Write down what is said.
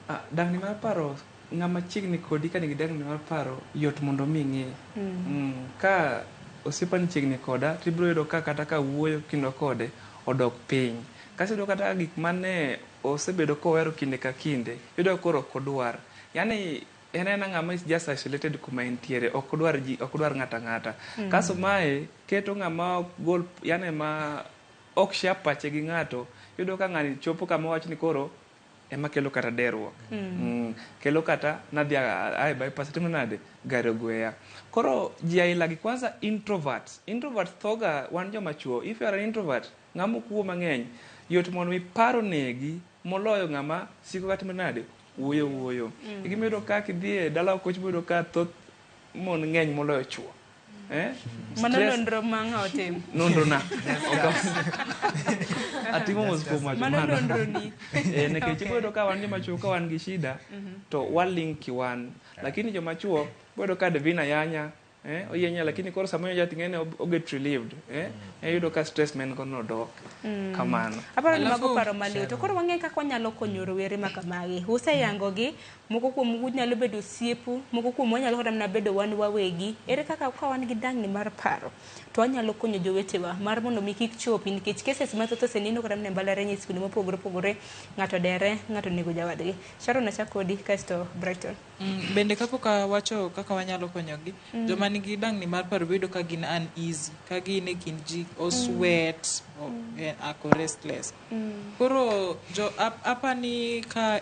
Ah, dangni mar paro, ng'ama chiegni kodi ka nigi dangni mar paro, yot mondo mi ing'e. Ka osiepani chiegni koda, to ibiro yudo ka kata ka wuoyo kindwa kode odok piny. Kasto iyudo kata gik mane osebedo kohero kinde ka kinde, iyudo ka koro ok odwar. Yani en aena ng'ama is just isolated kuma entiere, ok odwar ji, ok odwar ng'ato ang'ata. Kasto mae keto ng'ama ok gol, yani ma ok share pache gi ng'ato, iyudo ka ng'ani chopo kama wach ni koro ema kelo kata derruok. Kelo kata nadhi ae bypass, timo nade, gari ogweya. Koro ji aila gi kwanza introverts. Introverts thoga wan joma chuo. If you are an introvert, ng'ama ok wuo mang'eny, yot mondo mi paro negi moloyo ng'ama siko ka timo nade, wuoyo wuoyo. E gima iyudo ka kidhi e dala koch, iyudo ka thoth mon ng'eny moloyo chuo. Eh? Mano Stress nonro ma ng'a otim? Nonro na. Atimo mos kuom wacho Mano mano. nonro ni. Eh, nikech ibiro yudo ka wan joma chuo, ka wan gi shida to walink wan, lakini joma chuo ibiro yudo ka Devina yanya, eh, oyienya, lakini koro sama oyenyo jath ng'ene o get relieved, eh, iyudo ka stress ma en go no dok kamano. Aparo ni mago Alafu- paro maliw. To koro wang'e kaka wanyalo konyo rowere ma kamagi. Useyangogi, moko kuom nyalo bedo osiepu, moko kuom wanyalo kata mana bedo wan wawegi. Ere kaka ka wan gi dangni mar paro, to wanyalo konyo jowetewa mar mondo mi kik chopi, nikech cases mathoth oseneno kata mana e mbalariany, e skunde mopogore opogore, ng'ato dere, ng'ato onego jawadgi. Sharon, achak kodi, kasto Brighton. Bende kapok awacho kaka wanyalo konyogi, joma nigi dangni mar paro bedo ka gin uneasy, ka gin e kind ji, o sweat, o, ako restless. Koro jo apani ka